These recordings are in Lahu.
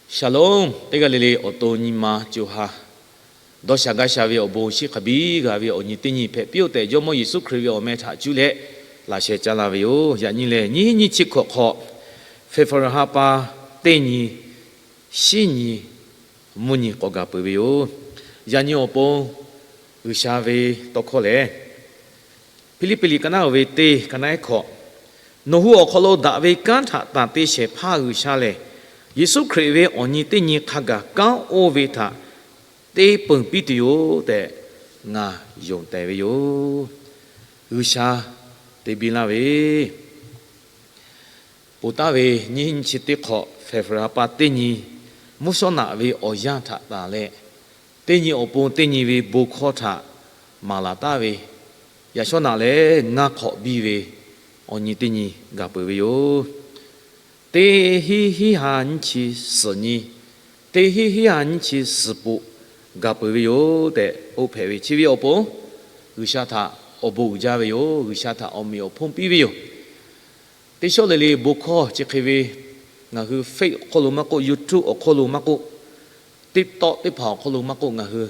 Shalom, teˇ g'aˇ le le awˬ to nyi ma co ha dawˇ sha gaˇ sha ve awˬ bon shiˍ hk'a biˇ g'a ve awˬ nyi teˇ nyi hpehꞈ piˇ-oˆ tehꞈ, Jawˇmawˇ Yeˍsuˆ Hkriꞈ ve awˬ meh htaꞈ cuˇ leh laꞈ sheh caˇ la ve yoˬ. Yaꞈ nyi lehˬ, nyiˇ hinˉ nyiˇ chi hkawꞈ hk'aw, February ha pa teˇ nyi, shiˉ nyi, mvuhˇ nyi k'awꞈ gaˬ peuˬ ve yoˬ. Yaꞈ nyi awˬ pon G'uiˬsha ve tawˇ hkawˇ lehˬ, Hpiˇliˇpiˆ liꞈ ka naˉ uiˍ ve teˇ ka naˉ ehˉ hkawꞈ, Nawˬ hui awˬ hk'aw lo daꞈ ve kanˉ htaꞈ tanˬ te shehˍ hpaˇ G'uiˬsha lehˬ, Yeˍsuˆ Hkriꞈ ve awˬ nyi teˇ nyi hk'a gaˬ kanˉ oˇ ve htaꞈ teˇ peunˍ piˇ tuˬ yoˬ tehꞈ ngaˬ yonˍ tehˬ ve yoˬ. G'uiˬsha te biˇ laˇ ve Ponˬ taˍ ve nyiˇ nyi chi teˇ hk'awꞈ February ha pa teˇ nyi, mvuhˇ shawˉ naꞈ ve awˬ yanˇ htaꞈ tanˬ leh, teˇ nyi awˬ pon teˇ nyi ve bon hkawˇ htaꞈ maˍ laˬ taˍ ve, yaꞈ shawˉ naꞈ lehˬ ngaˇ hk'awꞈ biˇ ve awˬ nyi teˇ nyi gaˬ peuˬ ve yoˬ. Teˇ hinˉ hinˉ ha nyiˇ chi suhˍ nyi, teˇ hinˉ hinˉ ha nyiˇ chi suhˍ poꞈ gaˬ peuˬ ve yoˬ tehꞈ k'oˆ hpehꞈ ve. Chi ve awˬ pon G'uiˬsha htaꞈ awˬ bon uiˍ jaˇ ve yoˬ. G'uiˬsha htaꞈ awˬ meꞈ awˬ hponˇ piˇ ve yoˬ. Teˇ shawˉ le le bon hkawˇ chi hk'e ve ngaˬ hui Facebook awˬ hk'oˆ lo maˇ k'oˆ, YouTube awˬ hk'oˆ lo maˇ k'oˆ, TikTok teˇ hpaˍ awˬ hk'oˆ lo maˇ k'oˆ, ngaˬ hui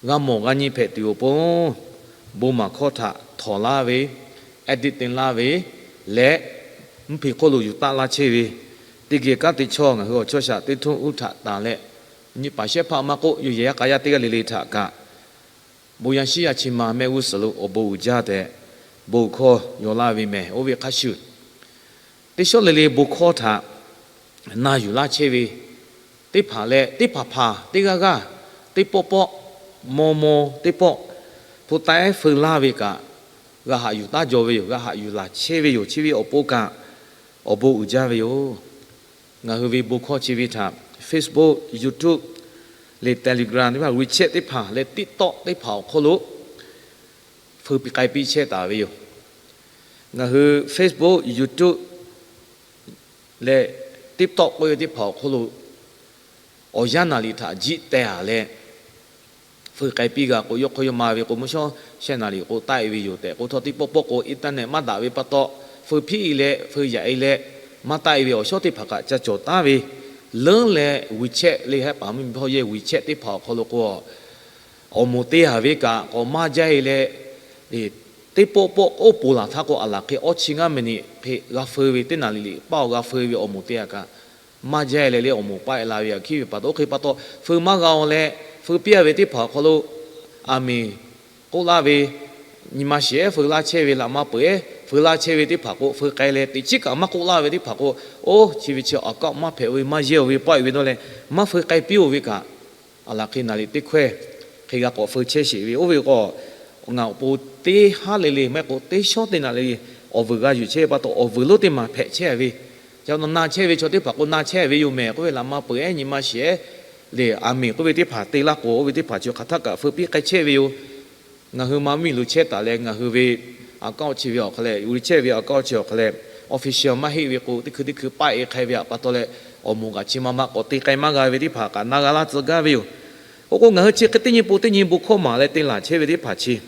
g'a mawˬ g'a nyi hpehꞈ tuˬ awˬ pon, bon maˍ hkawˇ htaꞈ htawnˍ laˇ ve, edit te laˇ ve leh, mvuhˇ hpe hk'oˆ lo yuˬ taˆ laˇ chehˇ ve, teˇ geh kanˉ te chaw ngaˬ hui awˬ chawˇ shaꞈ teˇ htonˇ uˉ htaꞈ tanˬ leh, nyi paˍ shehˉ hpaˇ maˇ k'oˆ, yoˬ yehˬ yaˇ k'a yaˇ teˇ g'aˇ le le htaꞈ kaꞈ bon yaˇ shiˉ yaˇ chi ma mehˆ g'uˇ suhˍ lo awˬ bon uiˍ jaˇ tehꞈ, bon hkawˇ yaw laˇ ve mehˬ. Oˇ ve hk'a shuˍ, teˇ shawˉ le le bon hkawˇ htaꞈ na yuˬ laˇ chehˇ ve teˇ hpaˍ leh, teˇ hpaˍ hpaˍ teˇ g'aˇ g'aˇ, teˇ pawˆ pawˆ, maw maw teˇ pawˆ, hpu taˇ ehˉ feu laˇ ve kaꞈ, g'a haꞈ yuˬ taˉ jaw ve yoˬ. G'a haꞈ yuˬ laˬ chehˇ ve yoˬ. Chi ve awˬ pon kaꞈ awˬ bon uiˍ jaˇ ve yoˬ. Ngaˬ hui ve bon hkawˇ chi ve htaꞈ Facebook, YouTube leh Telegram teˇ hpaˍ, WeChat teˇ hpaˍ leh TikTok teˇ hpaˍ awˬ hk'oˆ lo feu piˇ k'ai piˇ chehˇ taˍ ve yoˬ. Ngaˬ hui Facebook, YouTube leh TikTok k'oˆ ve teˇ hpaˍ awˬ hk'oˆ lo awˬ yanˇ naˍ riˍ htaꞈ jiˆ teh a leh, feu k'ai piˇ g'a k'o, yawˇ hk'aw yawˇ ma ve k'o, mvuhˇ shawˉ shehˆ naˍ riˍ k'o taˆ e ve yoˬ tehꞈ k'oˆ htawˇ, teˇ pawˆ pawˆ k'o internet maˇ daꞈ ve pa taw, feu hpiˆ e leh feu yaꞈ e leh maˇ taˆ e ve awˬ shawˉ teˇ hpaˍ kaꞈ ca cawˬ taˉ ve, leuˉ leh WeChat le hehˉ paˍ mvuhˇmiˬ hpawˇ yehˇ WeChat teˇ hpaˍ awˬ hk'aw lo k'o, awˬ moˍ te a ve kaꞈ k'awꞈ maˇ jaˇ e leh, teˇ pawˆ pawˆ oˇ ponˬ laˬ htaˇ k'o, a laˬ hk'e awˇ chi ngaˇ mehˍ niꞈ hk'e g'a feu ve, teˇ naˍ riˍ liꞈ paˇ awˬ g'a feu ve awˬ moˍ te a kaꞈ maˇ jaˇ e leh, leh awˬ moˍ paˆ e la ve aꞈ hkiˉ ve pa taw, oˇ hk'e pa taw feu maˇ g'a aw leh, feu piˇ a ve teˇ hpaˍ awˬ hk'aw lo aˍmenˍ k'oˆ laˇ ve, nyi ma shiˍ ehˉ feu laˇ chehˇ ve, laꞈ ma peuˬ ehˉ feu laˇ chehˇ ve teˇ hpaˍ k'o, feu k'ai leh teꞈ chiˉ kaꞈ maˇ k'oˆ laˇ ve teˇ hpaˍ k'o, oˇ chi ve chi awˬ kaˆ maˇ hpehꞈ ve, maˇ yehˇ ve pawˆ e ve dawˇ leh, maˇ feu k'ai piˇ oˬ ve kaꞈ, a laˬ hk'e naˍ riˍ teˇ hkawehˇ hk'e g'a k'awꞈ feu chehˇ sheˍ ve. Oˇ ve k'o, ngaˬ awˬ pon teˇ haˉ le le maˇ heˆ k'o, teˇ shawˉ teˇ naˍ le awˬ vuiˬ g'a yuˬ chehˇ ve pa taw, awˬ vuiˬ lonˉ teˇ maˬ hpehꞈ chehˇ ve, ca na chehˇ ve chaw teˇ hpaˍ k'o na chehˇ ve yoˬ mehˬ k'oˆ ve, laꞈ ma peuˬ ehˉ nyi ma shiˍ ehˉ lehˬ, aˍmenˍ k'oˆ ve teˇ hpaˍ te laˇ k'o, oˇ ve teˇ hpaˍ chi hk'aˬ htaˇ kaꞈ feu piˇ k'ai chehˇ ve yoˬ. Ngaˬ hui maˇ miˬ lo chehˇ taˍ leh, ngaˬ hui ve account chi ve awˬ hk'aw leh, WeChat ve account chi awˬ hk'aw leh, official maˇ heˆ ve k'o, teˇ hkui teˇ hkui paˆ e hk'ai ve pa taw leh, awˬ moˍ kaꞈ chi ma ma k'awꞈ te k'ai maˇ g'a ve teˇ hpaˍ kaꞈ na g'a laˇ tcuh gaˇ ve yoˬ. Oˇ k'o, ngaˬ hui chi hk'e teˇ nyi pon teˇ nyi bon hkawˇ maˍ leh te laˬ chehˇ ve teˇ hpaˍ chi,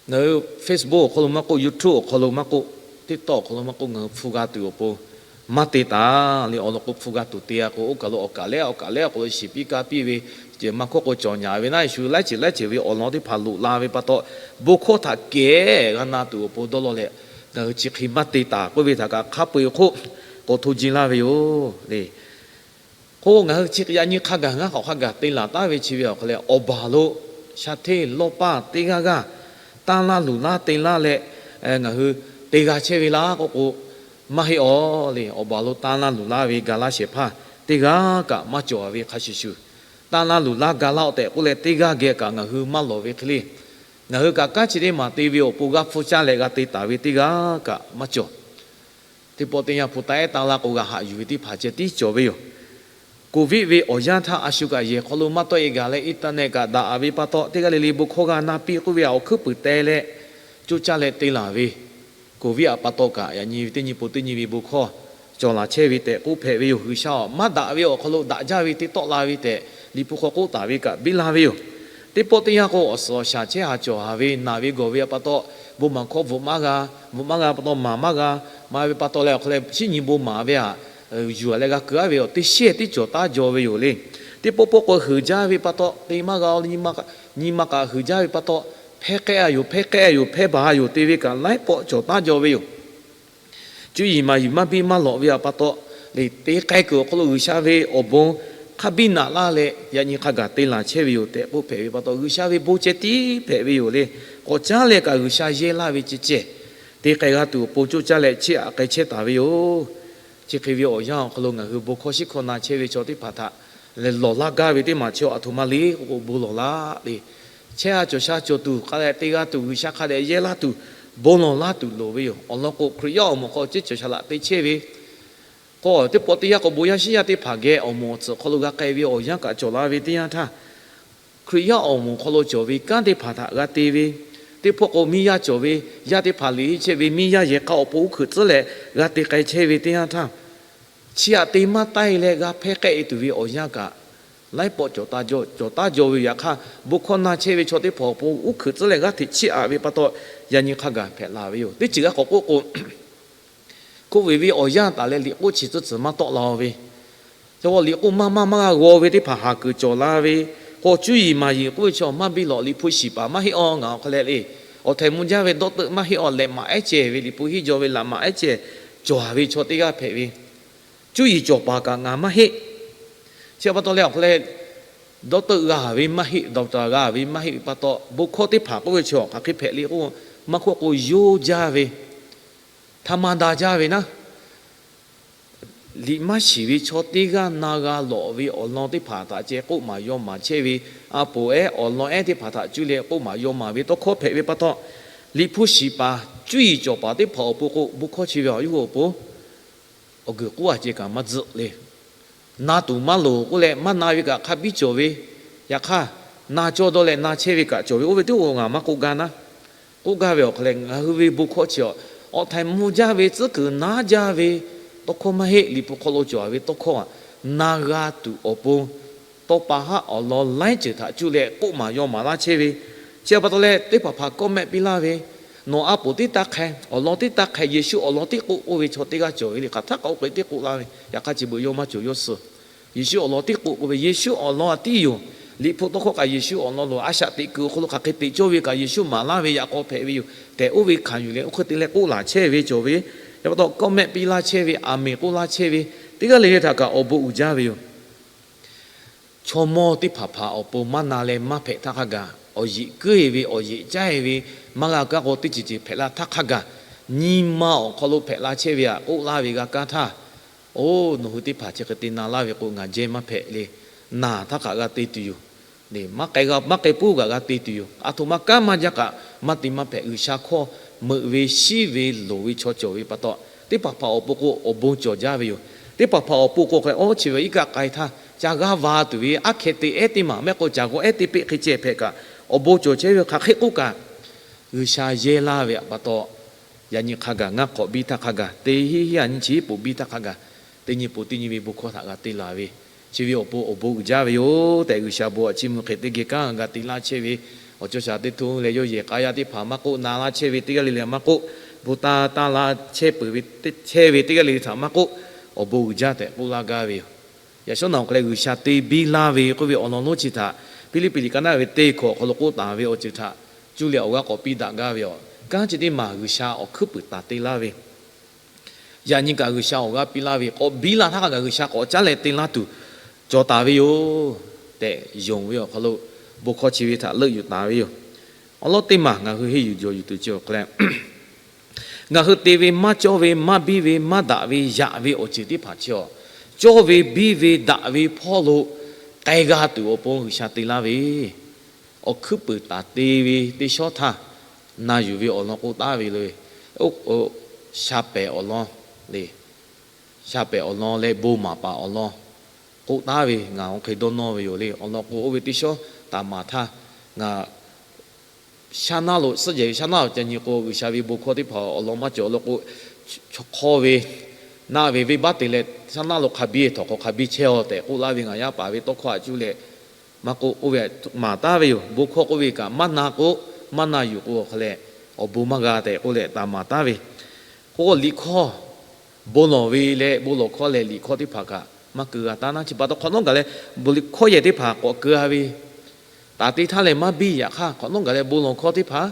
ngaˬ hui Facebook awˬ hk'aw lo maˇ k'oˆ, YouTube awˬ hk'aw lo maˇ k'oˆ, TikTok awˬ hk'aw lo maˇ k'oˆ, ngaˬ hui hpu g'a tuˬ awˬ pon maˇ te taˍ le. Awˬ lawn k'o hpu g'a tuˬ te a k'o, oˇ kaˬ lo awˬ kaˬ lehˉ awˬ kaˬ lehˉ awˬ hk'aw lo shiˍ piˇ ka piˇ ve, maˇ hkawˇ k'o cawˬ nyaˍ ve naˉ shu laiˉ ceuˬ laiˉ ceuˬ ve awˬ lawn teˇ hpaˍ loꞈ la ve pa taw, bon hkawˇ htaꞈ kehˬ g'a na tuˬ awˬ pon dawˇ law leh, ngaˬ hui chi hk'e maˇ te taˍ k'oˆ ve htaꞈ kaꞈ hk'a peu-eˬ hk'oˆ k'awꞈ hto ji laˇ ve yoˬ le. K'o, ngaˬ hui chi yaꞈ nyi hk'a gaˬ ngaˇ hk'awꞈ hk'a gaˬ te laˬ taˉ ve chi ve awˬ hk'aw leh, awˬ baˬ lo sha hteˇ lawˇ paˇ teˇ g'aˇ g'aˇ tanˇ laˇ luˬ laˇ te laˇ leh, ngaˬ hui te g'a chehˇ ve laˇ k'oˆ k'o, maˇ heˆ aw le. Awˬ baˬ lo tanˇ laˇ luˬ laˇ ve ga laˇ shehˍ hpaˇ teˇ g'aˇ kaꞈ maˇ cawˬ ve hk'a shuˍ shuˍ, tanˇ laˇ luˬ laˇ ga laˇ-oˆ tehꞈ k'oˆ leh, teˇ g'aˇ geh kaꞈ ngaˬ hui maˇ lawˬ ve hk'e le. Ngaˬ hui kaꞈ kanˉ chi teˇ maˬ te ve awˬ pon g'a hpu caˇ leh g'a te taˍ ve teˇ g'aˇ kaꞈ maˇ cawˬ. Teˇ pawˆ teˇ yanˇ hpu taˇ ehˉ tanˇ laˇ k'o, g'a haꞈ yuˬ ve teˇ hpaˍ ceh tiˉ cawˬ ve yoˬ. Covid ve awˬ yanˇ htaˇ, a shu kaꞈ yehˬ hk'aw lo maˇ tawˆ e gaˬ leh, internet kaꞈ daꞈ ve pa taw, teˇ g'aˇ le le bon hkawˇ g'a na piˇ k'oˆ ve awˬ hkuiˉ puiˍ teh leh, coˇ caˇ leh te laˬ ve, Covid a pa taw kaꞈ yaꞈ nyi ve teˇ nyi pon teˇ nyi ve bon hkawˇ cawˬ laˬ chehˇ ve tehꞈ k'oˆ hpehꞈ ve yoˬ. G'uiˬsha awˬ maˇ daꞈ ve awˬ hk'aw lo daꞈ jaˇ ve te tawˆ la ve tehꞈ, Liꞈ hpu hk'aw k'oˆ taˍ ve kaꞈ biˇ la ve yoˬ. Teˇ pawˆ teˇ yanˇ k'o, awˬ suhˍ awˬ shaˍ chehˇ haˍ cawˬ haˍ ve, naˬ ve gawˬ ve a pa taw, bon maˍ hkawˇ bvuhꞈ maˇ g'a, bvuhꞈ maˇ g'a pa taw maˍ maˇ g'a, maˍ ve pa taw leh awˬ hk'aw leh shiˉ nyi bon maˍ ve aꞈ, yuˬ-a leh g'a keu-a ve awˬ teˇ shehˇ tiˉ cawˬ taˉ jaw ve yoˬ le. Teˇ pawˆ pawˆ k'o heuˬ jaˇ ve pa taw, te maˇ g'a-o, nyi ma kaꞈ heuˬ jaˇ ve pa taw, hpehˇ k'ehˆ-a yoˬ, hpehˇ k'ehˆ-a yoˬ, hpehˇ baˬ-a yoˬ te ve kaꞈ laiˉ pawˆ cawˬ taˉ jaw ve yoˬ. Cuˇ yiˍ maˍ yiˍ maˇ biˇ maˇ lawꞈ ve pa taw, le te k'ai kuiˬ awˬ hk'aw lo G'uiˬsha ve awˬ bon hk'a biˇ naꞈ laˇ leh, yaꞈ nyi hk'a gaˬ te laˬ chehˇ ve yoˬ tehꞈ k'oˆ hpehꞈ ve pa taw, G'uiˬsha ve bon ceh tiˉ hpehꞈ ve yoˬ le. K'awꞈ caˉ leh kaꞈ G'uiˬsha yehˇ laˇ ve ceh ceh, te k'ai g'a tuˬ awˬ pon coˇ caˇ leh chiˇ aꞈ k'ai chehˇ taˍ ve yoˬ. Chi hk'e ve awˬ yanˇ awˬ hk'aw lo ngaˬ hui bon hkawˇ shiˉ hkawˇ na chehˇ ve chaw teˇ hpaˍ htaꞈ leh lawˬ laˇ gaˇ ve teˇ maˬ chi aˬ htoꞈ ma le k'oˆ k'o, bon lawˬ laˇ le. Chehˇ-a cawˬ sha cawˬ tuˬ, k'a leh te g'a tuˬ, G'uiˬsha hk'a dehꞈ yehˇ laˇ tuˬ, bon lawˬ laˇ tuˬ loˍ ve yoˬ. Awˬ lawn k'o, Hkriꞈ yaˇ awˬ moˍ hk'aw ceh cawˬ sha laꞈ te chehˇ ve k'o, teˇ pawˆ teˇ yanˇ k'o bon yaˇ shiˉ yaˇ teˇ hpaˍ geh awˬ moˍ awˬ tsuhꞈ hk'aw lo g'a k'ai ve awˬ yanˇ kaꞈ cawˬ la ve teˇ yanˇ htaˇ, Hkriꞈ yaˇ awˬ moˍ hk'aw lo cawˬ ve kanˉ teˇ hpaˍ htaꞈ g'a te ve, teˇ pawˆ k'o miˇ yaˇ cawˬ ve yaˇ teˇ hpaˍ liꞈ henˇ chehˇ ve miˇ yaˇ yehˬ k'a awˬ pon uˉ hkuiꞈ tcuhˉ leh g'a te k'ai chehˇ ve teˇ yanˇ htaˇ, chi aꞈ te maˇ taˇ-e leh g'a hpehˇ k'ehˆ-e tuˬ ve awˬ yanˇ kaꞈ laiˉ pawˆ cawˬ taˉ jaw ve. Yaꞈ hk'aˇ, bon hkawˇ na chehˇ ve chaw teˇ hpaˍ awˬ pon uˉ hkuiꞈ tcuhˉ leh g'aˇ hteꞈ chiˇ aꞈ ve pa taw, yaꞈ nyi hk'a gaˬ hpehꞈ la ve yoˬ. Teˇ ceuˬ g'a k'awꞈ k'oˆ k'o, hko ve ve awˬ yanˇ taˍ leh liꞈ k'oˆ chi tcuhˉ tcuhˬ maˇ tawˆ la ve, ca liꞈ k'oˆ maˇ maˇ maˇ g'a g'aw ve teˇ hpaˍ haˍ kuiˬ cawˬ la ve, k'o cuˇ yiˍ maˍ yiˍ k'oˆ ve chaw maˇ biˇ lawꞈ, liꞈ hpu shiˍ paˍ maˇ heˆ-aw, ngaˬ awˬ hk'a leh le, awˬ htaiˍ mvuh jaˇ ve dawˇ teuˆ maˇ heˆ-aw, lehꞈ maꞈ ehˉ cehˬ ve liꞈ hpu henˇ jaw ve laꞈ maꞈ ehˉ cehˬ cawˬ ve chaw teˇ g'aˇ hpehꞈ ve, cuˇ yiˍ cawˬ paˍ kaꞈ ngaˬ maˇ heˆ. Chi pa taw leh awˬ hk'a leh dawˇ teuˆ g'a ve maˇ heˆ, doctor g'a ve maˇ heˆ ve pa taw, bon hkawˇ teˇ hpaˍ k'oˆ ve chaw hk'aˬ hk'e hpehꞈ le k'o, maˇ k'oˆ k'o yoˇ jaˇ ve, htaꞈ maˇ daꞈ jaˇ ve naˉ, liꞈ maˇ shiˍ ve chaw teˇ g'aˇ na g'a lawꞈ ve awˬ lawn teˇ hpaˍ htaꞈ ceh k'oˆ maˍ yaw maˍ chehˇ ve, a poˍ ehˉ awˬ lawn ehˉ teˇ hpaˍ htaꞈ cuˇ leh k'oˆ maˍ yaw maˍ ve tawˇ hkawˇ hpehꞈ ve pa taw, liꞈ hpu shiˍ paˍ cuˇ yiˍ cawˬ paˍ teˇ hpaˍ awˬ pon k'o bon hkawˇ chi ve awˬ yawˇ hui awˬ pon awˬ guiˬ k'oˆ-a ceh kaꞈ maˇ tzuhꞈ le. Na tuˬ maˇ loˍ k'oˆ leh maˇ na ve kaꞈ hk'a biˇ cawˬ ve, yaꞈ hk'aˇ na cawˇ dawˇ leh na chehˇ ve kaꞈ cawˬ ve, oˇ ve teˇ g'aˇ ngaˬ maˇ k'oˆ gaˇ naˉ. K'oˆ gaˇ ve awˬ hk'a leh ngaˬ hui ve bon hkawˇ chi awˬ, awˬ htaiˍ mvuh jaˇ ve tcuhˉ kuiˬ naˉ jaˇ ve tawˇ hkawˇ maˇ heˆ. Liꞈ hpu hk'aw lo cawˬ ve tawˇ hkawˇ aꞈ na g'a tuˬ awˬ pon tawˇ pa haˉ awˬ lawn laiˉ ceuˬ htaꞈ cuˇ leh k'oˆ maˍ yaw maˍ laˇ chehˇ ve, chi pa taw leh teˇ hpaˍ hpaˍ comment piˇ laˇ ve, nawˬ a poˍ tiˉ taˇ hk'e, awˬ lawn tiˉ taˇ hk'e, Yeˍsuˆ awˬ lawn tiˉ k'oˆ k'oˆ ve chaw teˇ g'aˇ cawˬ ve le. Hk'aˬ htaˇ kaꞈ oˇ hk'e tiˉ k'oˆ laˇ ve, yaꞈ hk'aˇ chi beuꞈ yawˇ maˇ cawˬ yawˇ suh. Yeˍsuˆ awˬ lawn tiˉ k'oˆ k'oˆ ve, Yeˍsuˆ awˬ lawn a tiˉ yoˬ. Liꞈ hpu tawˇ hkawˇ kaꞈ Yeˍsuˆ awˬ lawn loˬ, a shaꞈ teꞈ kuiˬ awˬ hk'aw lo hk'aˬ hk'e teꞈ cawˇ ve kaꞈ Yeˍsuˆ maˍ laˇ ve yaꞈ k'aw hpehꞈ ve yoˬ tehꞈ, oˇ ve hkanˍ yuˬ leh oˇ hk'e te leh k'oˆ laˬ chehˇ ve cawˬ ve, yaꞈ pa taw comment piˇ laˇ chehˇ ve, aˍmenˍ k'oˆ laˇ chehˇ ve, teˇ g'aˇ le le htaꞈ kaꞈ awˬ bon uiˍ jaˇ ve yoˬ. Chaw mawˇ teˇ hpaˍ hpaˍ awˬ pon maˇ na leh maˇ hpehꞈ htaˇ hk'a gaˬ, awˬ yeꞈ kuiˉ-e ve, awˬ yeꞈ caˇ-e ve, maˇ g'a kaˇ k'o teˇ ceuˬ ceuˬ hpehꞈ la htaˇ hk'a gaˬ, nyi ma awˬ hk'aw lo hpehꞈ la chehˇ ve aꞈ k'oˆ laˇ ve g'a kaˇ htaˇ, oˬ, nawˬ hui teˇ hpaˍ chi hk'e te na laˇ ve k'o ngaˬ jehˇ maˇ hpehꞈ le. Naˬ htaˇ kaꞈ g'a te tuˬ yoˬ. Maˇ k'ai, maˇ k'ai puiˉ kaꞈ g'a te tuˬ yoˬ. A htoꞈ ma kanˉ maˇ jaˇ kaꞈ maˇ te maˇ hpehꞈ. G'uiˬsha hkawˇ meuꞈ ve shiˉ ve loˍ ve chaw cawˬ ve pa taw, teˇ hpaˍ hpaˍ awˬ pon k'o awˬ bon cawˬ jaˇ ve yoˬ. Teˇ hpaˍ hpaˍ awˬ pon k'o hk'e, oˇ chi ve iˉ kaˆ k'ai htaˇ ca g'a va tuˬ ve aˉ hkeh te ehˉ teˇ maˬ mehˆ k'o, caˬ g'awˇ ehˉ teˇ peˆ hk'e ceh hpehꞈ kaꞈ awˬ bon cawˬ chehˇ ve hk'aˬ hk'e k'oˆ kaꞈ, G'uiˬsha yehˇ laˇ ve pa taw, yaꞈ nyi hk'a gaˬ ngaˇ hk'awꞈ biˇ htaˇ hk'a gaˬ, teˇ hinˉ hinˉ a nyi chi hiˉ poꞈ biˇ htaˇ hk'a gaˬ, teˇ nyi poꞈ teˇ nyi ve bon hkawˇ htaꞈ g'a te laˬ ve, chi ve awˬ pon awˬ bon uiˍ jaˇ ve yoˬ tehꞈ, G'uiˬsha bon a chiˇ mvuh hk'e teˇ geh kanˉ g'a te laˇ chehˇ ve, awˬ cawˇ shaˍ teˇ htoˇ leh yawˇ yehˬ k'a yaˇ teˇ hpaˍ maˇ k'oˆ, na laˇ chehˇ ve teˇ g'aˇ le le maˇ k'oˆ, bon taˇ taˇ laˇ chehˇ peuˬ ve, chehˇ ve teˇ g'aˇ le le htaꞈ maˇ k'oˆ, awˬ bon uiˍ jaˇ tehꞈ k'oˆ laˇ gaˇ ve yoˬ. Yaꞈ shawˉ naꞈ awˬ hk'aw leh G'uiˬsha te biˇ laˇ ve k'oˆ ve awˬ lawn lonˉ chi htaꞈ Hpiˇliˇpiˆ liꞈ ka naˆ ve teˇ hkawꞈ awˬ hk'aw lo k'oˆ taˍ ve awˬ ceuˬ htaꞈ cuˇ leh awˬ g'aˇ k'awꞈ piˇ daꞈ gaˇ ve yoˬ. Kanˉ chi teˇ maˬ G'uiˬsha awˬ hkuiˉ puiˍ taˍ te laˇ ve, yaꞈ nyi kaꞈ G'uiˬsha awˬ g'aˇ piˇ laˇ ve, k'awꞈ biˇ la htaˇ hk'a gaˬ G'uiˬsha k'awꞈ caˉ leh te laˇ tuˬ cawˬ taˍ ve yoˬ tehꞈ, yonˍ ve awˬ hk'aw lo bon hkawˇ chi ve htaꞈ leuˆ yuˬ taˍ ve yoˬ. Awˬ lawn teˇ maˬ ngaˬ hui henˇ yuˬ jawˬ yuˬ tuˬ chi awˬ hk'aw leh, ngaˬ hui te ve maˇ cawˇ ve, maˇ biˇ ve, maˇ daꞈ ve, yaꞈ ve awˬ ceuˬ teˇ hpaˍ chi awˬ, cawˇ ve, biˇ ve, daꞈ ve hpawˇ lo k'ai g'a tuˬ awˬ pon G'uiˬsha te laˇ ve, awˬ hkuiˉ puiˍ taˍ te ve teˇ shawˉ htaˇ, na yuˬ ve awˬ lawn k'oˆ taˉ ve le. Sha pehˍ awˬ lawn le, sha pehˍ awˬ lawn leh bon maˍ paˍ awˬ lawn k'oˆ taˉ ve ngaˬ oˇ hk'e dawˇ nawˇ ve yoˬ le. Awˬ lawn k'o, oˇ ve teˇ shawˉ taˍ maˍ htaˇ, ngaˬ shaˉ naˉ lo suhˉ jehˬ ve shaˉ naˉ lo ca nyi k'o, G'uiˬsha ve bon hkawˇ teˇ hpaˍ awˬ lawn maˇ cawˬ lo k'o, chaw hk'awˇ ve naˆ ve venˇbaˆ te leh shaˉ naˉ lo hk'a biˇ htawꞈ hk'aw hk'a biˇ chehˇ-aw tehꞈ k'oˆ laˇ ve ngaˬ yaˇ paˍ ve tawˇ hkawˇ a cuˇ leh, maˇ k'oˆ, oˇ ve maˍ taˉ ve yoˬ. Bon hkawˇ k'oˆ ve kaꞈ maˇ na k'o, maˇ na yuˬ k'o awˬ hk'aw leh awˬ bon maˇ g'a tehꞈ k'oˆ leh taˍ maˍ taˉ ve. K'o liꞈ hkawˇ bon lawˬ ve leh bon lawˬ hkawˇ leh liꞈ hkawˇ teˇ hpaˍ kaꞈ maˇ keu g'a taˉ naˉ. Chi pa taw hk'awꞈ nawˉ gaˬ leh bon lawˬ hkawˇ yehˬ teˇ hpaˍ k'awꞈ keu a ve, taˍ te htaˇ lehˬ maˇ biˇ. Yaꞈ hk'aˇ hk'awꞈ nawˉ gaˬ leh bon lawˬ hkawˇ teˇ hpaˍ,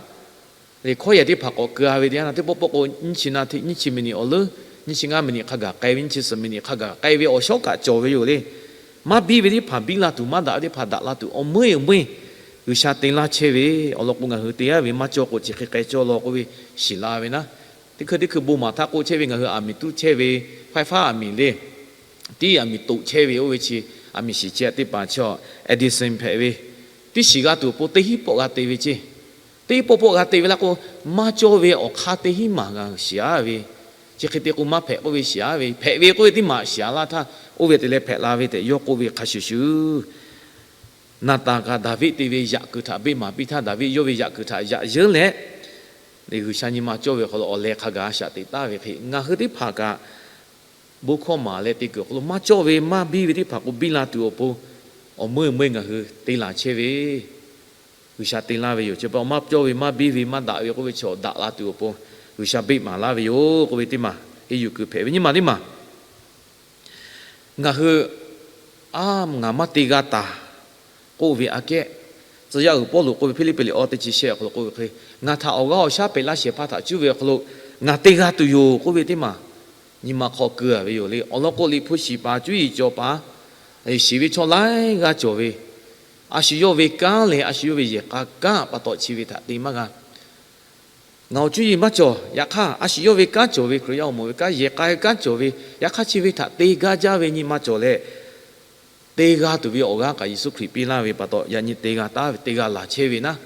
hkawˇ yehˬ teˇ hpaˍ k'awꞈ keu a ve teˇ yanˇ teˇ pawˆ pawˆ k'o, nyiˇ chi na hteꞈ nyiˇ chi miˬniꞈ awˬ leuˉ, nyiˇ chi ngaˇ miˬniꞈ hk'a gaˬ k'ai ve, nyiˇ chi suhˍ miˬniꞈ hk'a gaˬ k'ai ve awˬ shawˉ kaꞈ cawˬ ve yoˬ le. Maˇ biˇ ve teˇ hpaˍ biˇ la tuˬ, maˇ daꞈ ve teˇ hpaˍ daꞈ la tuˬ, awˬ meuˇ awˬ meuˇ G'uiˬsha te laˇ chehˇ ve awˬ lawn k'o, ngaˬ hui te yaˇ ve maˇ cawˇ k'o chi hk'e k'ai cawˇ law k'oˆ ve shiˍ la ve naˉ. Teˇ hkui teˇ hkui bon maˍ htaˇ k'oˆ chehˇ ve, ngaˬ hui aˬ miˍ tuˉ chehˇ ve, ไฟฟ้า aˬ miˍ le, tiˉ aˬ miˍ toꞈ chehˇ ve oˇ ve chi, aˬ miˍ shiˍ chehˇ teˇ hpaˍ chaw Edison hpehꞈ ve, teˇ shiˍ g'a tuˬ awˬ pon teˇ hinˉ pawˆ g'a te ve ceˇ. Teˇ hinˉ pawˆ pawˆ g'a te ve laˇ k'o, maˇ cawˇ ve awˬ hk'aˇ teˇ hinˉ maˬ g'a shiˍ aˉ ve, chi hk'e te k'o maˇ hpehꞈ k'oˆ ve shiˍ aˉ ve, hpehꞈ ve k'oˆ ve teˇ maˬ shiˍ aˉ laˇ htaˇ, oˇ ve te leh hpehꞈ la ve tehꞈ yawˇ k'oˆ ve hk'a shuˍ shuˍ, Naˍtanˍ kaꞈ Daˍviˆ te ve yaꞈ kuiˬ htaꞈ beˆ maˍ piˇ htaˇ, Daˍviˆ yawˇ ve yaꞈ kuiˬ htaꞈ yaꞈ yeunˇ leh, G'uiˬsha nyi ma cawˇ ve awˬ hk'aw lo awˬ leh hk'a gaˬ a shaꞈ teꞈ taˍ ve hk'e, ngaˬ hui teˇ hpaˍ kaꞈ bon hkawˇ maˍ leh te kuiˬ awˬ hk'aw lo maˇ cawˇ ve maˇ biˇ ve teˇ hpaˍ k'o, biˇ la tuˬ awˬ pon awˬ meuˇ meuˇ ngaˬ hui te laˬ chehˇ ve G'uiˬsha te laˇ ve yoˬ. Chi pa maˇ cawˇ ve maˇ biˇ ve maˇ daꞈ ve k'oˆ ve chaw daꞈ la tuˬ awˬ pon G'uiˬsha beˆ maˍ laˇ ve yoˬ k'oˆ ve teˇ maˬ, henˇ yuˬ kuiˬ hpehꞈ ve nyiˇ maˬ teˇ maˬ. Ngaˬ hui, a, ngaˬ maˇ te g'a taˍ k'oˆ ve aꞈ kehˉ, tcuh yaˇ uiˍ Pawˇluꞈ k'oˆ ve Hpiˇliˇpiˆ liꞈ awˇ teˇ chi shehˆ awˬ hk'aw lo k'oˆ ve hk'e, ngaˬ htaꞈ awˬ g'aˇ awˬ shaˉ pehꞈ laˇ shehˍ hpaˇ htaꞈ cuˇ ve awˬ hk'aw lo ngaˬ te g'a tuˬ yoˬ k'oˆ ve teˇ maˬ, nyi ma hk'aw keu a ve yoˬ le. Awˬ lawn k'o, Liꞈ hpu shiˍ paˍ, cuˇ yiˍ cawˬ paˍ, shiˍ ve chaw laiˉ g'aˇ cawˬ ve, a shu yawˇ ve kanˉ leh a shu yawˇ ve yehˬ k'a kanˉ pa taw chi ve htaꞈ te maˇ g'a. Ngaˬ awˬ cuˇ yiˍ maˇ cawˬ, yaꞈ hk'aˇ a shu yawˇ ve kanˉ cawˬ ve, Hkriꞈ yaˇ awˬ moˍ ve kanˉ, yehˬ k'a ve kanˉ cawˬ ve, yaꞈ hk'aˇ chi ve htaꞈ te gaˇ jaˇ ve nyi ma cawˬ leh, te g'a tuˬ ve awˬ g'aˇ kaꞈ Yeˍsuˆ Hkriꞈ piˇ laˇ ve pa taw, yaꞈ nyi te g'a taˍ ve, te g'a laˬ chehˇ ve naˉ.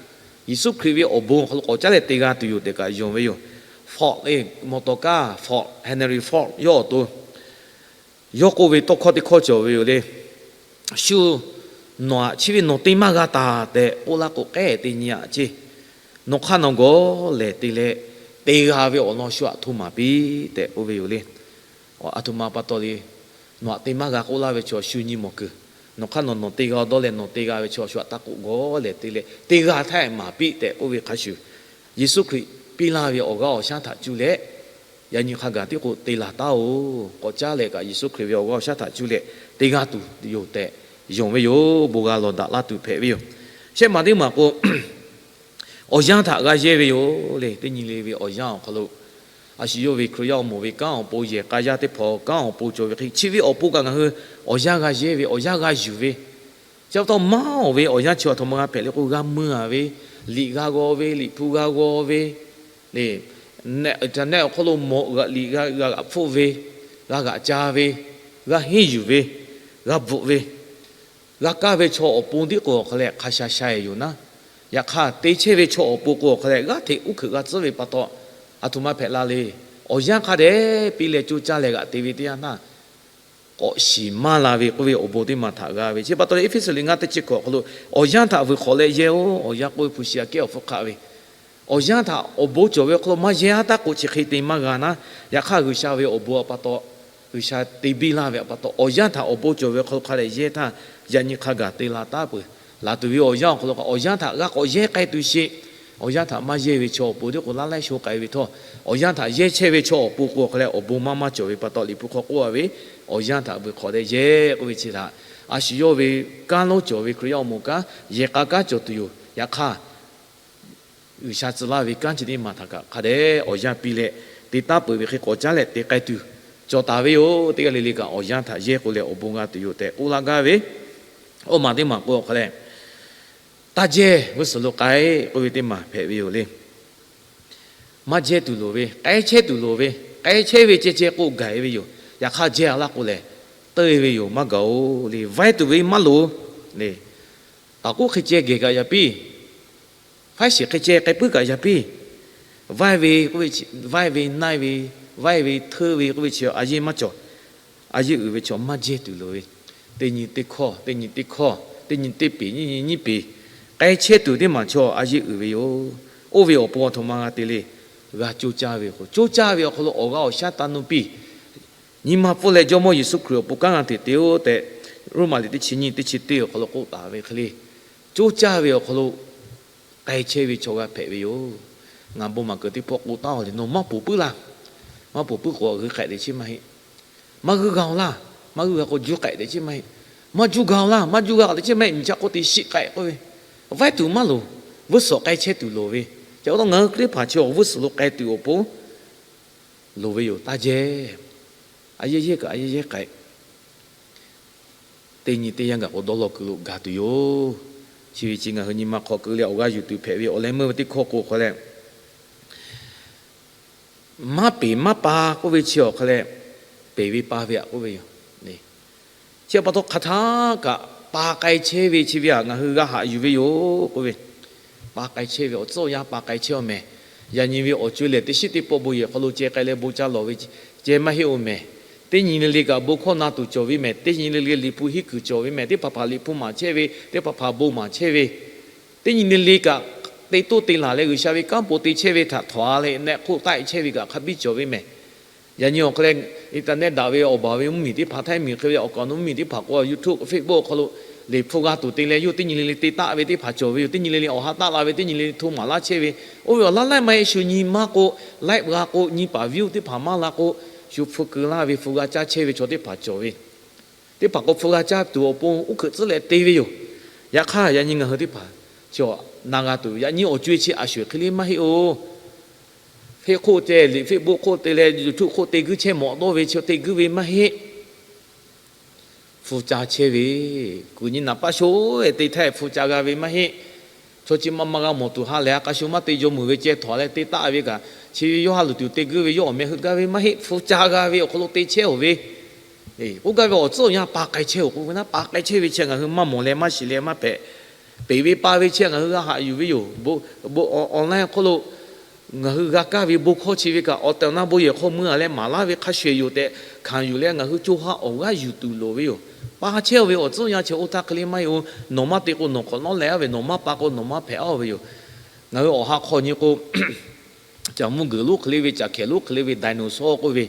Yeˍsuˆ Hkriꞈ ve awˬ bon awˬ hk'aw lo k'awꞈ caˉ leh te g'a tuˬ yoˬ tehꞈ kaꞈ yonˍ ve yoˬ. Ford le, motor car, Ford, Henry Ford yawˇ awˬ to, yawˇ k'oˆ ve tawˇ hkawˇ teˇ hkawˇ cawˬ ve yoˬ le. Shu nawˬ aꞈ chi ve nawˬ te maˇ g'a taˍ tehꞈ k'oˆ laˇ k'o, k'ehˉ te nyi aꞈ ceˇ. Nawˬ hk'aˇ nawˬ gawˬ lehˬ te leh, te g'a ve awˬ lawn shu aꞈ hto maˍ piˇ tehꞈ k'oˆ ve yoˬ le. Aˬ htoꞈ ma pa taw le, nawˬ aꞈ te maˇ g'a k'oˆ laˇ ve chaw shu nyi mawˬ kuiˬ. Nawˬ hk'aˇ nawˬ nawˬ te g'a dawˇ leh nawˬ te g'a ve chaw shu aꞈ taˇ k'oˆ, gawˬ lehˬ te leh te g'a htaˇ maˍ piˇ tehꞈ k'oˆ ve hk'a shuˍ, Yeˍsuˆ Hkriꞈ piˇ laˇ ve awˬ g'aˇ awˬ shaˉ htaꞈ cuˇ leh, yaꞈ nyi hk'a gaˬ tiˉ k'o te laˬ taˉ-oˬ. K'awꞈ caˉ leh kaꞈ Yeˍsuˆ Hkriꞈ ve awˬ g'aˇ awˬ shaˉ htaꞈ cuˇ leh te g'a tuˬ yoˬ tehꞈ yonˍ ve yoˬ. Bon g'a lawˬ daꞈ laˇ tuˬ hpehꞈ ve yoˬ. Shehˆ maˬ teˇ maˬ k'o, awˬ yanˇ htaꞈ g'a yehˇ ve yoˬ le. Teˇ nyi le ve awˬ yanˇ awˬ hk'aw lo, a shu yawˇ ve Hkriꞈ yaˇ awˬ moˍ ve kanˉ awˬ pon, yehˬ k'a yaˇ teˇ hpaˍ kanˉ awˬ pon cawˬ ve hk'e, chi ve awˬ pon kaꞈ ngaˬ hui awˬ yanˇ g'a yehˇ ve, awˬ yanˇ g'a yuˬ ve, chi pa taw maˇ awˬ ve awˬ yanˇ chi aˬ htoꞈ ma g'a hpehꞈ le k'o, g'a mui a ve, liꞈ g'a g'aw ve, liꞈ hpu g'a g'aw ve, le, internet awˬ hk'aw lo mawꞈ g'aꞈ liꞈ g'a g'a g'aꞈ hpfuhˆ ve, g'a g'aꞈ ca ve, g'a henˇ yuˬ ve, g'a bvuhꞈ ve, g'a kaˇ ve chaw awˬ pon tiˉ k'o awˬ hk'aw leh hk'a sha sha yoˬ naˉ. Yaꞈ hk'aˇ te chehˇ ve chaw awˬ pon k'o awˬ hk'aw leh g'aˇ hteꞈ uˉ hkeuꞈ g'a tcuhˉ ve pa taw, aˬ htoꞈ ma hpehꞈ la le. Awˬ yanˇ hk'a dehꞈ piˇ leh coˇ caˇ leh g'aꞈ te ve teˇ yanˇ htaˇ, k'awꞈ shiˍ maˇ la ve k'oˆ ve awˬ bon teˇ maˬ htaꞈ g'a ve. Chi pa taw leh Eˇfeˇsuꞈ liꞈ ngaˇ teˇ chi hkawꞈ awˬ hk'aw lo, awˬ yanˇ htaꞈ vuiˬ hk'awꞈ leh yehˇ-oˆ. Awˬ yanˇ k'oˆ ve hpu shi aꞈ kehˉ awˬ hpfuhˇ hk'aˆ ve, awˬ yanˇ htaꞈ awˬ bon cawˬ ve awˬ hk'aw lo maˇ yehˇ aˉ taˉ k'o chi hk'e te maˇ g'a naˉ. Yaꞈ hk'aˇ G'uiˬsha ve awˬ bon pa taw, G'uiˬsha te biˇ laˇ ve pa taw, awˬ yanˇ htaꞈ awˬ bon cawˬ ve awˬ hk'aw lo hk'a dehꞈ yehˇ htaˇ, yaꞈ nyi hk'a gaˬ te la taˉ peuˬ. Laˬ tuˬ ve awˬ yanˇ awˬ hk'aw lo kaꞈ awˬ yanˇ htaꞈ g'a k'awꞈ yehˇ k'ai tuˬ sheˍ. Awˬ yanˇ htaꞈ maˇ yehˇ ve chaw awˬ pon tiˉ k'o laˇ laiˉ sho k'ai ve htawˇ, awˬ yanˇ htaꞈ yehˇ chehˇ ve chaw awˬ pon k'o awˬ hk'aw leh awˬ bon maˇ maˇ cawˬ ve pa taw, Liꞈ hpu hk'aw k'oˆ a ve, awˬ yanˇ htaꞈ vuiˬ hk'awꞈ leh yehˇ k'oˆ ve chi htaꞈ, a shu yawˇ ve kanˉ lonˉ cawˬ ve Hkriꞈ yaˇ awˬ moˍ kanˉ, yehˬ k'a kanˉ cawˬ tuˬ yoˬ. Yaꞈ hk'aˇ, G'uiˬsha tcuh laˇ ve kanˉ chi teˇ maˬ htaꞈ kaꞈ hk'a dehꞈ awˬ yanˇ piˇ leh te taˉ peuˬ ve hk'e k'awꞈ caˉ leh te k'ai tuˬ cawˬ taˍ ve yoˬ. Teˇ g'aˇ le le kaꞈ awˬ yanˇ htaꞈ yehˇ k'o leh awˬ bon g'a tuˬ yoˬ tehꞈ k'oˆ laˇ gaˇ ve, awˬ maˬ teˇ maˬ k'o awˬ hk'aw leh, taˇ jehˇ g'uˇ suhˍ lo k'ai k'oˆ ve teˇ maˬ hpehꞈ ve yoˬ le. Maˇ jehˇ tuˬ loˍ ve, k'ai chehˇ tuˬ loˍ ve, k'ai chehˇ ve ceh ceh k'o gaˬ e ve yoˬ. Yaꞈ hk'aˇ jehˇ a laˇ k'o lehˬ, teuˆ e ve yoˬ, maˇ gaˬ-oˬ le. Vaiˇ tuˬ ve maˇ loˍ le. Taˍ k'oˆ hk'e ceh gehˬ kaꞈ yaꞈ piˇ, faiˉ shiˍ hk'e ceh k'ai puiˉ kaꞈ yaꞈ piˇ. Vaiˇ ve, vaiˇ ve naiˇ ve, vaiˇ ve hteˇ ve k'oˆ ve chi a yeˇ maˇ cawˬ. A yeˇ uiˍ ve chaw maˇ jehˇ tuˬ loˍ ve, teˇ nyi teˇ hkawˇ, teˇ nyi teˇ hkawˇ, teˇ nyi teˇ peˍ, nyiˇ nyi nyiˇ peˍ, k'ai chehˇ tuˬ teˇ maˬ chaw a yeˇ uiˍ ve yoˬ. Oˇ ve awˬ pon aˬ htoꞈ ma g'a te le. G'a coˇ caˇ ve awˬ hk'aw, coˇ caˇ ve awˬ hk'aw lo awˬ g'aˇ awˬ shaˉ taˇ nuˇ piˇ. Nyi ma pfuhˇ leh Jawˇmawˇ Yeˍsuˆ Hkriꞈ awˬ pon kanˉ g'a hteꞈ te-oˆ tehꞈ, Roˉmaꞈ liꞈ teˇ chi nyiˇ teˇ chi teˇ awˬ hk'aw lo k'oˆ taˍ ve hk'e le, coˇ caˇ ve awˬ hk'aw lo k'ai chehˇ ve chaw g'a hpehꞈ ve yoˬ. Ngaˬ bon maˍ kuiˬ teˇ pawˆ k'oˆ taˉ-oˬ le, nawˬ maˇ ponˬ puiˉ laˇ. Maˇ poˬ puiˉ k'o g'uiˇ k'ehꞈ te chehˇ maˇ heˆ. Maˇ g'uiˇ g'a-oˬ laˇ, maˇ g'uiˇ g'a k'o juˇ k'ehꞈ te chehˇ maˇ heˆ. Maˇ juˇ g'a-oˬ laˇ, maˇ juˇ g'a k'ehꞈ te chehˇ maˇ heˆ. Miˬ chaꞈ k'oˆ te shiˆ k'ehꞈ k'oˆ ve, vaiˉ tuˬ maˇ loˍ. Vuiˇ suhˍ k'ai chehˇ tuˬ loˍ ve. Chi pa taw ngaˬ hui Hkriꞈ yaˇ teˇ hpaˍ chi awˬ vuiˇ suhˍ lo k'ai tuˬ awˬ pon loˍ ve yoˬ. Taˇ jehˇ. A yehˇ yehˇ kaꞈ a yehˇ yehˇ k'ehꞈ teˇ nyi teˇ yanˇ gaˬ k'o dawˇ law kuiˬ lo gaˬ tuˬ yoˬ. Chi ve chi ngaˬ hui nyi ma hk'aw keu leh awˬ g'aˇ yuˬ tuˬ hpehꞈ ve awˬ leh meuˇ ve teˇ hkawˇ k'o hk'aw leh, maˇ peˍ maˇ pa k'oˆ ve chi awˬ hk'aw leh, peˍ ve pa ve aꞈ k'oˆ ve yoˬ. Chi pa taw hk'aˬ htaˇ kaꞈ pa k'ai chehˇ ve chi ve aꞈ ngaˬ hui g'a haꞈ yuˬ ve yoˬ k'oˆ ve, pa k'ai chehˇ ve awˬ tcuhˉ awˬ yanˇ pa k'ai chehˇ-oˬ mehˍ. Yaꞈ nyi ve awˬ co-e lehˬ teˇ shiˉ teˇ pawˆ bon yehˬ hk'aw lo ceh k'ai leh bon caˇ lawˬ ve ceh maˇ heˆ-oˬ mehˍ. Teˇ nyi le le kaꞈ bon hkawˇ na tuˬ cawˬ ve mehˍ. Teˇ nyi le le Liꞈ hpu hiˉ kuiˬ cawˬ ve mehˍ. Teˇ hpaˍ hpaˍ Liꞈ hpu maˍ chehˇ ve, teˇ hpaˍ hpaˍ bon maˍ chehˇ ve, teˇ nyi le le kaꞈ te toˇ te laˬ leh G'uiˬsha ve kanˉ po te chehˇ ve htaꞈ htawnˍ a leh nehˆ hk'oˆ taˆ e chehˇ ve kaꞈ hk'a biˇ cawˬ ve mehˍ. Yaꞈ nyi awˬ hk'aw leh internet daꞈ ve awˬ baˬ ve mvuhˇmiˬ teˇ hpaˍ, htaiˇ miˬ hk'e ve awˬ kaˍ awˬ nu mvuhˇmiˬ teˇ hpaˍ k'o YouTube, Facebook awˬ hk'aw lo Liꞈ hpu g'a tuˬ te leh yawˇ teˇ nyi le le te taˆ ve teˇ hpaˍ cawˬ ve yoˬ. Teˇ nyi le le awˬ ha taˆ la ve, teˇ nyi le le hto maˍ laˇ chehˇ ve, oˇ ve awˬ laˇ laiˉ maˇ heˆ shu nyi maˇ k'o, laiˉ g'a k'o, nyi paˍ viˉ oˇ teˇ hpaˍ maˇ la k'o, shu hpu keu laˇ ve hpu g'a caˇ chehˇ ve chaw teˇ hpaˍ cawˬ ve. Teˇ hpaˍ k'o hpu g'a caˇ tuˬ awˬ pon uˉ hkeuꞈ tcuhˉ leh te ve yoˬ. Yaꞈ hk'aˇ yaꞈ nyi ngaˬ hui teˇ hpaˍ chi na g'a tuˬ ve, yaꞈ nyi awˬ co-e chi a sho-eˬ hk'e le maˇ heˆ-oˬ. Hk'e hk'oˆ te, Liꞈ Facebook hk'oˆ te leh YouTube hk'oˆ te guiˇ chehˇ mawꞈ dawˇ ve chi te guiˇ ve maˇ heˆ. Hpu ca chehˇ ve, kuˬ nyi naˍ paˆ sho-e te htaˇ hpu ca g'a ve maˇ heˆ. Chaw chi ma ma g'a mawˬ tuˬ ha lehˬ a k'a shu maˇ te jaw meuˬ ve ceh htawnˍ leh te taˆ ve kaꞈ, chi ve yawˇ ha luˬ tuˬ te guiˇ ve yawˇ awˬ meh heuˆ gaˇ ve maˇ heˆ. Hpu ca g'a ve awˬ hk'aw lo te chehˇ-oˬ ve, k'oˆ gaˇ ve awˬ tcuhˉ awˬ yanˇ pa k'ai chehˇ-oˬ k'oˆ ve naˉ, pa k'ai chehˇ ve chi ngaˬ hui maˇ mawˬ leh maˇ shiˍ leh maˇ hpehꞈ. Peˍ ve pa ve chi ngaˬ hui g'a haꞈ yuˬ ve yoˬ. Online hk'oˆ lo ngaˬ hui g'a kaˇ ve bon hkawˇ chi ve kaꞈ awˬ tehˬ awˬ na bon yehˬ hk'aw mui-a leh maˍ laˇ ve hk'a sho-eˬ yoˬ tehꞈ hkanˍ yuˬ leh ngaˬ hui co ha awˬ g'aˇ yuˬ tuˬ loˍ ve yoˬ. Pa chehˇ-oˬ ve awˬ tcuhˉ awˬ yanˇ chi oˇ htaˇ hk'e le maˇ heˆ-oˬ. Nawˬ maˇ te k'o nawˬ hk'awꞈ nawˉ leh-a ve, nawˬ maˇ pa k'o nawˬ maˇ hpehꞈ-a ve yoˬ. Ngaˬ hui awˬ ha hk'aw nyi k'o, caˬ mvuhˇ guiˬ lonˉ hk'e le ve, caˬ hkehˍ lonˉ hk'e le ve, dinosaur k'oˆ ve,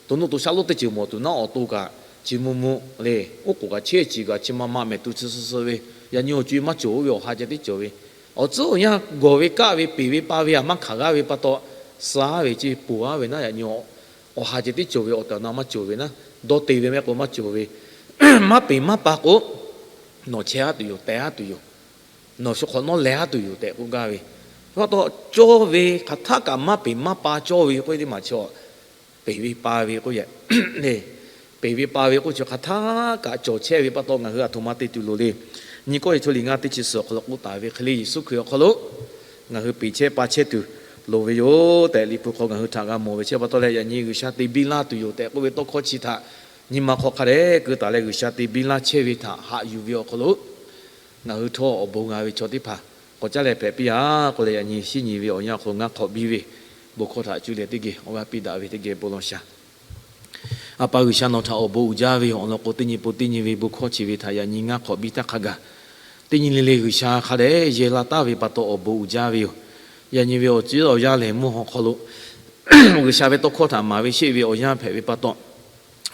to nuˇ to shaˉ lonˉ teˇ ceuˬ mawˬ tuˬ naˉ awˬ to kaꞈ chi mvuh mvuh le, oˉ k'oˍ kaꞈ chehˇ ciˍ kaꞈ chi ma ma mehˍ tuˬ chi suh suh ve, yaꞈ nyi awˬ co-e maˇ cawˬ-oˬ ve awˬ ha ceh tiˉ cawˬ ve, awˬ tcuhˉ awˬ yanˇ gawˬ ve kaˆ ve peˍ ve pa ve aꞈ maˇ hkanˍ g'aˇ ve pa taw, suh-a ve ce poˬ-a ve naˉ yaꞈ nyi awˬ ha ceh tiˉ cawˬ ve, awˬ tehˬ awˬ na maˇ cawˬ ve naˉ, dawˇ te ve mehˆ k'o maˇ cawˬ ve, maˇ peˍ maˇ pa k'o, nawˬ chehˇ-a tuˬ yoˬ, teh-a tuˬ yoˬ, nawˬ shu hk'awꞈ nawˉ leh-a tuˬ yoˬ tehꞈ k'oˆ gaˇ ve. Pa taw cawˇ ve hk'aˬ htaˆ kaꞈ maˇ peˍ maˇ pa cawˇ ve k'oˆ ve teˇ maˬ chi, peˍ ve pa ve k'oˆ yehˬ, peˍ ve pa ve k'oˆ chi hk'aˬ htaˆ kaꞈ cawˬ chehˇ ve pa taw ngaˬ hui aˬ htoꞈ ma te tuˬ loˍ le. Nyi kawˆ ve chaw liꞈ ngaˇ teˇ chi suhˍ awˬ hk'aw lo k'oˆ taˍ ve hk'e le, Yeˍsuˆ Hkriꞈ awˬ hk'aw lo ngaˬ hui peˍ chehˇ pa chehˇ tuˬ loˍ ve yoˬ tehꞈ Liꞈ hpu hk'aw ngaˬ hui htaꞈ g'a mawˬ ve. Chi pa taw leh yaꞈ nyi G'uiˬsha te biˇ laˇ tuˬ yoˬ tehꞈ k'oˆ ve tawˇ hkawˇ chi htaꞈ nyi ma hk'aw hk'a dehꞈ keu taˍ leh G'uiˬsha te biˇ laˇ chehˇ ve htaꞈ haꞈ yuˬ ve awˬ hk'aw lo ngaˬ hui htawˇ awˬ bon g'a ve chaw teˇ hpaˍ k'awꞈ caˉ leh hpehꞈ piˇ-a k'oˆ leh, yaꞈ nyi shinˉ nyi ve awˬ yanˇ hk'aw lo ngaˇ hk'awꞈ biˇ ve bon hkawˇ htaꞈ cuˇ leh teˇ geh awˬ g'aˇ piˇ daꞈ ve teˇ geh bon lawˬ shaˍ. A pa G'uiˬsha, nawˬ htaꞈ awˬ bon uiˍ jaˇ ve yoˬ. Awˬ lawn k'o, teˇ nyi pon teˇ nyi ve bon hkawˇ chi ve htaꞈ yaꞈ nyi ngaˇ hk'awꞈ biˇ taˇ hk'a gaˬ, teˇ nyi le le G'uiˬsha hk'a dehꞈ yehˇ laˇ taˍ ve pa taw awˬ bon uiˍ jaˇ ve yoˬ. Yaꞈ nyi ve awˬ ceuˬ awˬ yanˇ lehˬ, mvuhˇ haw hk'aw lo G'uiˬsha ve tawˇ hkawˇ htaꞈ maˍ ve sheˆ ve awˬ yanˇ hpehꞈ ve pa taw,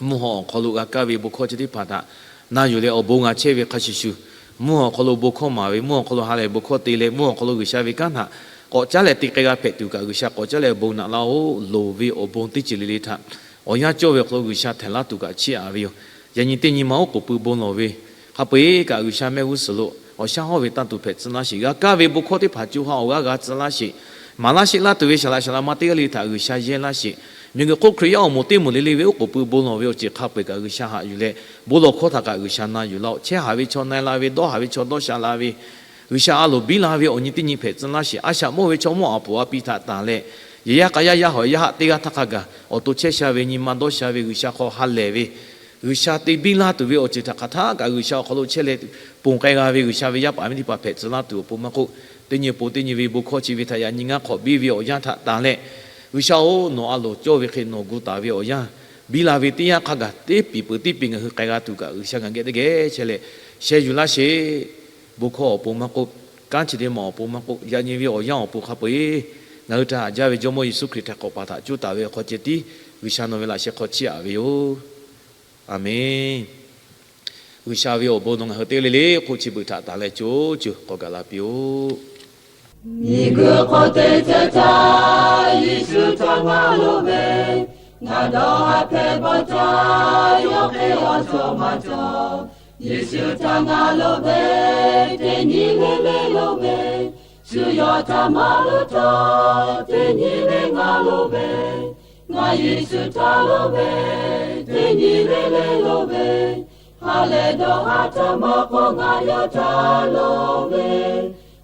mvuhˇ haw awˬ hk'aw lo g'a kaˇ ve bon hkawˇ chi teˇ hpaˍ htaꞈ na yuˬ leh awˬ bon g'a chehˇ ve hk'a shuˍ shuˍ, mvuhˇ haw awˬ hk'aw lo bon hkawˇ maˍ ve, mvuhˇ haw hk'aw lo ha lehˬ bon hkawˇ te leh, mvuhˇ haw hk'aw lo G'uiˬsha ve kanˉ htaꞈ k'awꞈ caˉ leh te k'ai g'a hpehꞈ tuˬ kaꞈ G'uiˬsha k'awꞈ caˉ leh bon naꞈ laˇ-oˆ. Loˍ ve awˬ bon teˇ ceuˬ le le htaꞈ awˬ yanˇ cawˇ ve awˬ hk'aw lo G'uiˬsha htehˍ laˇ tuˬ kaꞈ chiˇ aꞈ ve yoˬ. Yaꞈ nyi teˇ nyi ma oˉ k'oˍ pui bon lawˬ ve hk'a peu-eˬ kaꞈ G'uiˬsha mehˆ g'uˇ suhˍ lo awˬ shaˉ hawˉ ve tanˇ tuˬ hpehꞈ tcuh laˇ sheˍ. G'a kaˇ ve bon hkawˇ teˇ hpaˍ co ha awˬ g'aˇ g'a tcuh laˇ sheˍ. Maˍ laˇ sheˆ laˇ tuˬ ve saˍ laꞈ saˍ laꞈ ma teˇ g'aˇ le htaꞈ G'uiˬsha yehˇ laˇ sheˍ. Miˬguiˬ hk'oˆ Hkriꞈ yaˇ awˬ moˍ teˇ moˍ le le ve oˉ k'oˍ pui bon lawˬ ve awˬ ceuˬ hk'a peu-eˬ kaꞈ G'uiˬsha haꞈ yuˬ leh, bon lawˬ hkawˇ htaꞈ kaꞈ G'uiˬsha na yuˬ laˇ-oˆ. Chehˇ haˍ ve chaw na-e la ve, dawˇ haˍ ve chaw dawˇ sha la ve, G'uiˬsha a loˍ biˇ la ve awˬ nyi teˇ nyi hpehꞈ tcuh laˇ sheˍ. A shaꞈ mawˇ ve chaw mawˇ aˍ poˍ a pi htaꞈ tanˍ leh, yehˬ yaˇ k'a yaˇ yaˇ hawꞈ yaˇ haˆ teˇ g'aˇ htaˇ hk'a gaˬ awˬ to chehˇ sha ve nyi ma dawˇ sha ve G'uiˬsha hk'aw ha lehˬ ve, G'uiˬsha te biˇ laˇ tuˬ ve awˬ ceuˬ htaꞈ hk'aˬ htaˆ kaꞈ G'uiˬsha awˬ hk'aw lo chehˇ leh, ponˬ k'ai g'a ve G'uiˬsha ve yaˇ paˍ miˇ teˇ hpaˍ hpehꞈ tcuh laˇ tuˬ awˬ pon maˇ k'oˆ, teˇ nyi pon teˇ nyi ve bon hkawˇ chi ve htaꞈ yaꞈ nyi ngaˇ hk'awꞈ biˇ ve awˬ yanˇ htaꞈ tanˍ leh, G'uiˬsha-oˬ, nawˬ a loˍ cawˇ ve hk'e nawˬ gu taˍ ve awˬ yanˇ, biˇ la ve teˇ yanˇ hk'a gaˬ teˇ piˍ peuˬ teˇ piˍ ngaˬ hui k'ai g'a tuˬ kaꞈ G'uiˬsha ngaˬ geh teˇ geh chehˇ leh sheh yuˬ laˇ sheˍ. Bon hkawˇ awˬ pon maˇ k'oˆ, kanˉ chi teˇ ma awˬ pon maˇ k'oˆ, yaꞈ nyi ve awˬ yanˇ awˬ pon hk'a peu-eˬ ngaˬ hui htaꞈ haꞈ jaˇ ve Jawˇmawˇ Yeˍsuˆ Hkriꞈ htaꞈ k'awꞈ paˍ htaꞈ cuˇ taˍ ve awˬ hk'aw ceh tiˉ G'uiˬsha nawˬ ve laꞈ sheh hk'aw chiˇ aꞈ ve yoˬ. Aˍmenˍ. G'uiˬsha ve awˬ bon nawˬ ngaˬ hui teˇ g'aˇ le le hk'oˆ chi beuꞈ htaꞈ tanˍ leh co co k'awꞈ gaˬ la piˇ-oˆ. Miˬguiˬ hk'oˆ teˇ ceuˬ htaˇ Yeˍsuˆ htawˇ maˇ loˍ ve, Ngaˬ dawˇ haˉ hpehꞈ bawˆ caˇ, yawˇ hk'e awˬ cawˬ maˇ cawˬ. Yeˍsuˆ htaꞈ ngaˬ loˍ ve, teˇ nyi le le loˍ ve, shu yawˇ htaꞈ maˇ loˍ htawˇ, teˇ nyi le ngaˬ loˍ ve. Ngaˬ Yeˍsuˆ htaꞈ loˍ ve, teˇ nyi le le loˍ ve, ha lehˬ dawˇ haˉ htaˇ maˇ k'oˆ, ngaˬ yawˇ htaꞈ loˍ ve.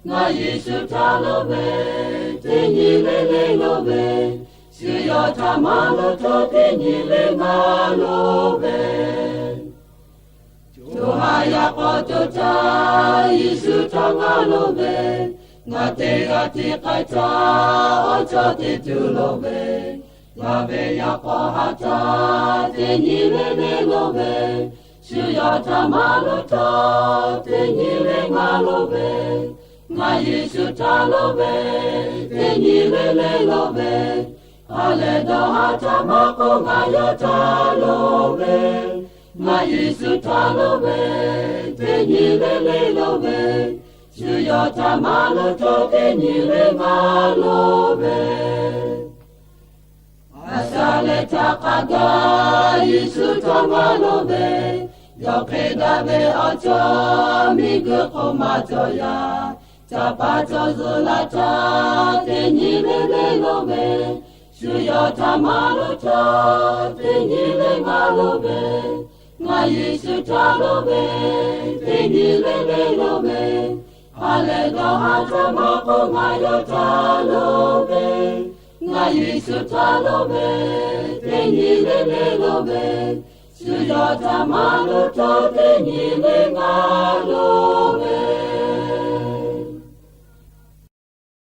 Ngaˬ Yeˍsuˆ htaꞈ loˍ ve, teˇ nyi le le loˍ ve, shu yawˇ htaꞈ maˇ loˍ htawˇ, teˇ nyi le ngaˬ loˍ ve. Co ha yaꞈ k'aw co htaˇ, Yeˍsuˆ htaꞈ ngaˬ loˍ ve, ngaˬ teˇ g'aˇ tiˉ k'ai htaˇ, awˬ cawˬ teˇ tuˬ loˍ ve. Ngaˬ ve yaꞈ k'aw ha htaˇ, teˇ nyi le le loˍ ve, shu yawˇ htaꞈ maˇ loˍ htawˇ, teˇ nyi le ngaˬ loˍ ve. Ngaˬ Yeˍsuˆ htaꞈ loˍ ve, teˇ nyi le le loˍ ve, ha lehˬ dawˇ haˉ htaˇ maˇ k'oˆ, ngaˬ yawˇ htaꞈ loˍ ve. Ngaˬ Yeˍsuˆ htaꞈ loˍ ve, teˇ nyi le le loˍ ve, shu yawˇ htaꞈ maˇ loˍ htawˇ, teˇ nyi le ngaˬ loˍ ve. Aˍsaˍlehˍ htaꞈ hk'a gaˬ Yeˍsuˆ htaꞈ ngaˬ loˍ ve, yawˇ hk'e daꞈ ve awˬ cawˬ miˬguiˬ hk'oˆ maˇ cawˬ yaˇ. Caˇ paˍ cawˬ zuhꞈ la htaˇ, teˇ nyi le le loˍ ve, shu yawˇ htaꞈ maˇ loˍ htawˇ, teˇ nyi le ngaˬ loˍ ve. Ngaˬ Yeˍsuˆ htaꞈ loˍ ve, teˇ nyi le le loˍ ve, ha lehˬ dawˇ haˉ htaˇ maˇ k'oˆ, ngaˬ yawˇ htaꞈ loˍ ve. Ngaˬ Yeˍsuˆ htaꞈ loˍ ve, teˇ nyi le le loˍ ve, shu yawˇ htaꞈ maˇ loˍ htawˇ, teˇ nyi le ngaˬ